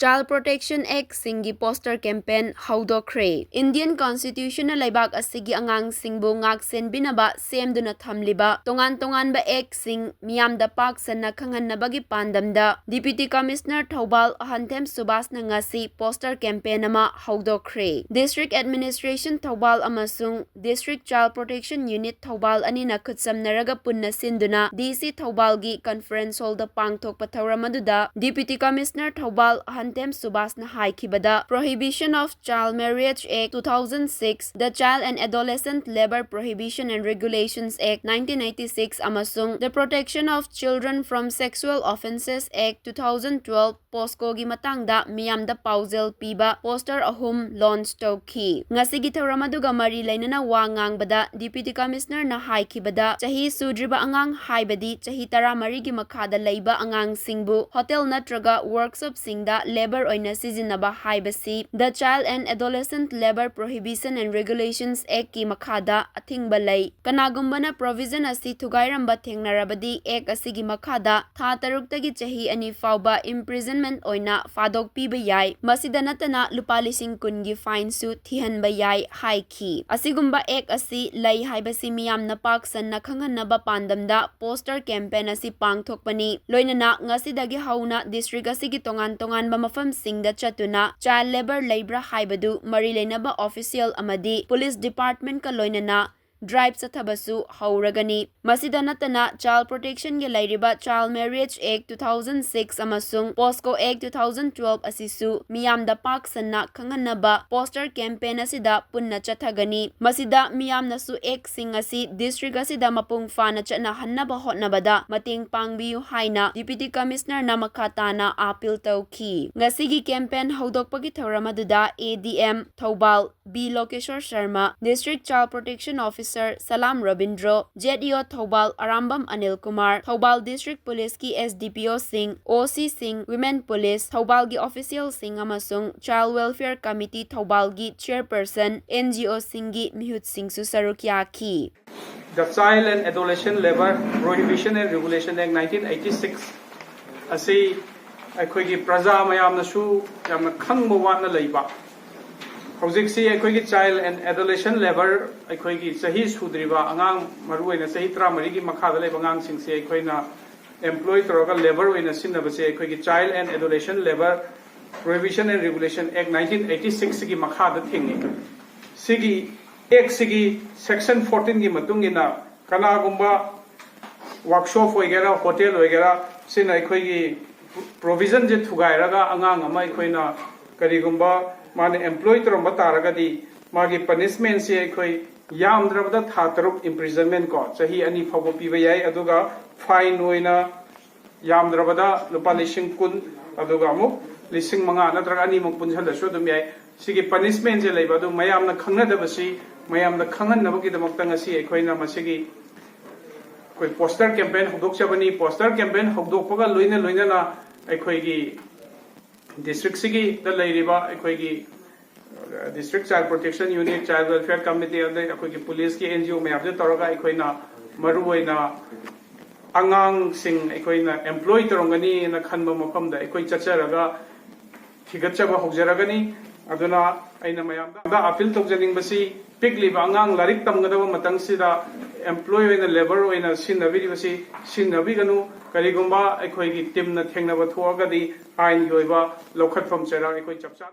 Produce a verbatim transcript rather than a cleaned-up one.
Child Protection Act ꯁꯤꯡꯒꯤ poster campaign ꯍꯧꯗꯣꯛꯈ꯭ꯔꯦ꯫ Indian Constitution ꯅ ꯂꯩꯕꯥꯛ ꯑꯁꯤꯒꯤ ꯑꯉꯥꯡꯁꯤꯡꯕꯨ ꯉꯥꯛꯁꯦꯟꯕꯤꯅꯕ ꯁꯦꯝꯗꯨꯅ ꯊꯝꯂꯤꯕ ꯇꯣꯉꯥꯟ ꯇꯣꯉꯥꯟꯕ act ꯁꯤꯡ ꯃꯤꯌꯥꯝꯗ ꯄꯥꯛ ꯁꯟꯅ ꯈꯪꯍꯟꯅꯕꯒꯤ ꯄꯥꯟꯗꯝꯗ Deputy Commissioner ꯊꯧꯕꯥꯜ ꯑꯍꯟꯊꯦꯝ ꯁꯨꯕꯥꯁꯅ ꯉꯁꯤ poster campaign ꯑꯃ ꯍꯧꯗꯣꯛꯈ꯭ꯔꯦ꯫ District Administration ꯊꯧꯕꯥꯜ ꯑꯃꯁꯨꯡ District Child Protection Unit Thoubal ꯑꯅꯤꯅ ꯈꯨꯠꯁꯝꯅꯔꯒ ꯄꯨꯟꯅ ꯁꯤꯟꯗꯨꯅ D C ꯊꯧꯕꯥꯜꯒꯤ conference hall ꯗ ꯄꯥꯡꯊꯣꯛꯄ ꯊꯧꯔꯝ ꯑꯗꯨꯗ Deputy Commissioner Thoubal ꯑꯍꯟꯊꯦꯝ ꯁꯨꯕꯥꯁꯅ ꯍꯥꯏꯈꯤꯕꯗ, Prohibition of Child Marriage Act two thousand six, the Child and Adolescent Labour Prohibition and Regulations Act nineteen eighty-six ꯑꯃꯁꯨꯡ The Protection of Children from Sexual Offences Act two thousand twelve, POCSO ꯒꯤ ꯃꯇꯥꯡꯗ ꯃꯤꯌꯥꯝꯗ ꯄꯥꯎꯖꯦꯜ ꯄꯤꯕ poster ꯑꯍꯨꯝ launch ꯇꯧꯈꯤ꯫ ꯉꯁꯤꯒꯤ ꯊꯧꯔꯝ ꯑꯗꯨꯒ ꯃꯔꯤ ꯂꯩꯅꯅ ꯋꯥ ꯉꯥꯡꯕꯗ Deputy Commissioner ꯅ ꯍꯥꯏꯈꯤꯕꯗ, ꯆꯍꯤ ꯁꯨꯗ꯭ꯔꯤꯕ ꯑꯉꯥꯡ ꯍꯥꯏꯕꯗꯤ ꯆꯍꯤ ꯇꯔꯥꯃꯔꯤꯒꯤ ꯃꯈꯥꯗ ꯂꯩꯕ ꯑꯉꯥꯡꯁꯤꯡꯕꯨ hotel ꯅꯠꯇ꯭ꯔꯒ workshop ꯁꯤꯡꯗ labour ꯑꯣꯏꯅ ꯁꯤꯖꯤꯟꯅꯕ ꯍꯥꯏꯕꯁꯤ The Child and Adolescent Labour Prohibition and Regulations Act ꯀꯤ ꯃꯈꯥꯗ ꯑꯊꯤꯡꯕ ꯂꯩ꯫ ꯀꯅꯥꯒꯨꯝꯕꯅ provision ꯑꯁꯤ ꯊꯨꯒꯥꯏꯔꯝꯕ ꯊꯦꯡꯅꯔꯕꯗꯤ Act ꯑꯁꯤꯒꯤ ꯃꯈꯥꯗ ꯊꯥ ꯇꯔꯨꯛꯇꯒꯤ ꯆꯍꯤ ꯑꯅꯤ ꯐꯥꯎꯕ imprisonment ꯑꯣꯏꯅ ꯐꯥꯗꯣꯛꯄꯤꯕ ꯌꯥꯏ꯫ ꯃꯁꯤꯗ ꯅꯠꯇꯅ ꯂꯨꯄꯥ ꯂꯤꯁꯤꯡ ꯀꯨꯟꯒꯤ fine ꯁꯨ ꯊꯤꯍꯟꯕ ꯌꯥꯏ ꯍꯥꯏꯈꯤ꯫ ꯑꯁꯤꯒꯨꯝꯕ Act ꯑꯁꯤ ꯂꯩ ꯍꯥꯏꯕꯁꯤ ꯃꯤꯌꯥꯝꯅ ꯄꯥꯛ ꯁꯟꯅ ꯈꯪꯍꯟꯅꯕ ꯄꯥꯟꯗꯝꯗ poster campaign ꯑꯁꯤ ꯄꯥꯡꯊꯣꯛꯄꯅꯤ꯫ ꯂꯣꯏꯅꯅ ꯉꯁꯤꯗꯒꯤ ꯍꯧꯅ district ꯑꯁꯤꯒꯤ ꯇꯣꯉꯥꯟ ꯇꯣꯉꯥꯟꯕ ꯃꯐꯝꯁꯤꯡꯗ ꯆꯠꯇꯨꯅ child labour ꯂꯩꯕ꯭ꯔꯥ ꯍꯥꯏꯕꯗꯨ ꯃꯔꯤ ꯂꯩꯅꯕ official ꯑꯃꯗꯤ police department ꯀ ꯂꯣꯏꯅꯅ drive ꯆꯠꯊꯕꯁꯨ ꯍꯧꯔꯒꯅꯤ꯫ ꯃꯁꯤꯗ ꯅꯠꯇꯅ Child Protection ꯒꯤ ꯂꯩꯔꯤꯕ Child Marriage Act two thousand six ꯑꯃꯁꯨꯡ POCSO Act two thousand twelve ꯑꯁꯤꯁꯨ ꯃꯤꯌꯥꯝꯗ ꯄꯥꯛ ꯁꯟꯅ ꯈꯪꯍꯟꯅꯕ poster campaign ꯑꯁꯤꯗ ꯄꯨꯟꯅ ꯆꯠꯊꯒꯅꯤ꯫ ꯃꯁꯤꯗ ꯃꯤꯌꯥꯝꯅꯁꯨ Act ꯁꯤꯡ ꯑꯁꯤ district ꯑꯁꯤꯗ ꯃꯄꯨꯡ ꯐꯥꯅ ꯆꯠꯅꯍꯟꯅꯕ ꯍꯣꯠꯅꯕꯗ ꯃꯇꯦꯡ ꯄꯥꯡꯕꯤꯌꯨ ꯍꯥꯏꯅ Deputy Commissioner ꯅ ꯃꯈꯥ ꯇꯥꯅ appeal ꯇꯧꯈꯤ꯫ ꯉꯁꯤꯒꯤ campaign ꯍꯧꯗꯣꯛꯄꯒꯤ ꯊꯧꯔꯝ ꯑꯗꯨꯗ A D M Thoubal B ꯂꯣꯀꯦꯁꯣꯔ Sharma, District Child Protection Officer Salam ꯔꯕꯤꯟꯗ꯭ꯔꯣ, Z E O Thoubal Arambam Anil Kumar, Thoubal District Police ꯀꯤ S D P O ꯁꯤꯡ, O C ꯁꯤꯡ, Women Police, ꯊꯧꯕꯥꯜꯒꯤ official ꯁꯤꯡ ꯑꯃꯁꯨꯡ Child Welfare Committee ꯊꯧꯕꯥꯜꯒꯤ chairperson, N G O ꯁꯤꯡꯒꯤ ꯃꯤꯍꯨꯠꯁꯤꯡꯁꯨ ꯁꯔꯨꯛ ꯌꯥꯈꯤ꯫ The Child and Adolescent Labour Prohibition and Regulation Act nineteen eighty-six ꯑꯁꯤ ꯑꯩꯈꯣꯏꯒꯤ ꯄ꯭ꯔꯖꯥ ꯃꯌꯥꯝꯅꯁꯨ ꯌꯥꯝꯅ ꯈꯪꯕ ꯋꯥꯠꯅ ꯂꯩꯕ꯫ ꯍꯧꯖꯤꯛꯁꯤ ꯑꯩꯈꯣꯏꯒꯤ child and adolescent labour, ꯑꯩꯈꯣꯏꯒꯤ ꯆꯍꯤ ꯁꯨꯗ꯭ꯔꯤꯕ ꯑꯉꯥꯡ, ꯃꯔꯨꯑꯣꯏꯅ ꯆꯍꯤ ꯇꯔꯥꯃꯔꯤꯒꯤ ꯃꯈꯥꯗ ꯂꯩꯕ ꯑꯉꯥꯡꯁꯤꯡꯁꯦ ꯑꯩꯈꯣꯏꯅ employ ꯇꯧꯔꯒ labour ꯑꯣꯏꯅ ꯁꯤꯖꯤꯟꯅꯕꯁꯦ ꯑꯩꯈꯣꯏꯒꯤ Child and Adolescent Labour Prohibition and Regulation Act nineteen eighty six ꯁꯤꯒꯤ ꯃꯈꯥꯗ ꯊꯦꯡꯅꯩ꯫ ꯁꯤꯒꯤ act ꯁꯤꯒꯤ section fourteen ꯒꯤ ꯃꯇꯨꯡ ꯏꯟꯅ ꯀꯅꯥꯒꯨꯝꯕ workshop ꯑꯣꯏꯒꯦꯔꯥ, hotel ꯑꯣꯏꯒꯦꯔꯥ, ꯁꯤꯅ ꯑꯩꯈꯣꯏꯒꯤ provision ꯁꯦ ꯊꯨꯒꯥꯏꯔꯒ ꯑꯉꯥꯡ ꯑꯃ ꯑꯩꯈꯣꯏꯅ ꯀꯔꯤꯒꯨꯝꯕ ꯃꯥꯅ employ ꯇꯧꯔꯝꯕ ꯇꯥꯔꯒꯗꯤ, ꯃꯥꯒꯤ punishment ꯁꯦ ꯑꯩꯈꯣꯏ ꯌꯥꯝꯗ꯭ꯔꯕꯗ ꯊꯥ ꯇꯔꯨꯛ imprisonment ꯀꯣ, ꯆꯍꯤ ꯑꯅꯤ ꯐꯥꯎꯕ ꯄꯤꯕ ꯌꯥꯏ, ꯑꯗꯨꯒ fine ꯑꯣꯏꯅ ꯌꯥꯝꯗ꯭ꯔꯕꯗ ꯂꯨꯄꯥ ꯂꯤꯁꯤꯡ ꯀꯨꯟ, ꯑꯗꯨꯒ ꯑꯃꯨꯛ ꯂꯤꯁꯤꯡ ꯃꯉꯥ ꯅꯠꯇ꯭ꯔꯒ ꯑꯅꯤꯃꯛ ꯄꯨꯟꯁꯤꯜꯂꯁꯨ ꯑꯗꯨꯝ ꯌꯥꯏ꯫ ꯁꯤꯒꯤ punishment ꯁꯦ ꯂꯩꯕ ꯑꯗꯨ ꯃꯌꯥꯝꯅ ꯈꯪꯅꯗꯕꯁꯤ ꯃꯌꯥꯝꯅ ꯈꯪꯍꯟꯅꯕꯒꯤꯗꯃꯛꯇ ꯉꯁꯤ ꯑꯩꯈꯣꯏꯅ ꯃꯁꯤꯒꯤ ꯑꯩꯈꯣꯏ poster campaign ꯍꯧꯗꯣꯛꯆꯕꯅꯤ꯫ Poster campaign ꯍꯧꯗꯣꯛꯄꯒ ꯂꯣꯏꯅ ꯂꯣꯏꯅꯅ ꯑꯩꯈꯣꯏꯒꯤ district ꯁꯤꯒꯤꯗ ꯂꯩꯔꯤꯕ ꯑꯩꯈꯣꯏꯒꯤ District Child Protection Unit, Child Welfare Committee, ꯑꯗꯩ ꯑꯩꯈꯣꯏꯒꯤ police ꯀꯤ N G O ꯃꯌꯥꯝꯁꯦ ꯇꯧꯔꯒ ꯑꯩꯈꯣꯏꯅ ꯃꯔꯨꯑꯣꯏꯅ ꯑꯉꯥꯡꯁꯤꯡ ꯑꯩꯈꯣꯏꯅ employ ꯇꯧꯔꯝꯒꯅꯤꯅ ꯈꯟꯕ ꯃꯐꯝꯗ ꯑꯩꯈꯣꯏ ꯆꯠꯆꯔꯒ ꯊꯤꯒꯠꯆꯕ ꯍꯧꯖꯔꯒꯅꯤ꯫ ꯑꯗꯨꯅ ꯑꯩꯅ ꯃꯌꯥꯝꯗ appeal ꯇꯧꯖꯅꯤꯡꯕꯁꯤ, ꯄꯤꯛꯂꯤꯕ ꯑꯉꯥꯡ ꯂꯥꯏꯔꯤꯛ ꯇꯝꯒꯗꯕ ꯃꯇꯝꯁꯤꯗ employ ꯑꯣꯏꯅ, labour ꯑꯣꯏꯅ ꯁꯤꯖꯤꯟꯅꯕꯤꯔꯤꯕꯁꯤ ꯁꯤꯖꯤꯟꯅꯕꯤꯒꯅꯨ꯫ ꯀꯔꯤꯒꯨꯝꯕ ꯑꯩꯈꯣꯏꯒꯤ team ꯅ ꯊꯦꯡꯅꯕ ꯊꯣꯛꯑꯒꯗꯤ ꯑꯥꯏꯟꯒꯤ ꯑꯣꯏꯕ ꯂꯧꯈꯠꯐꯝ ꯆꯩꯔꯥꯛ ꯑꯩꯈꯣꯏ ꯆꯞ ꯆꯥꯅ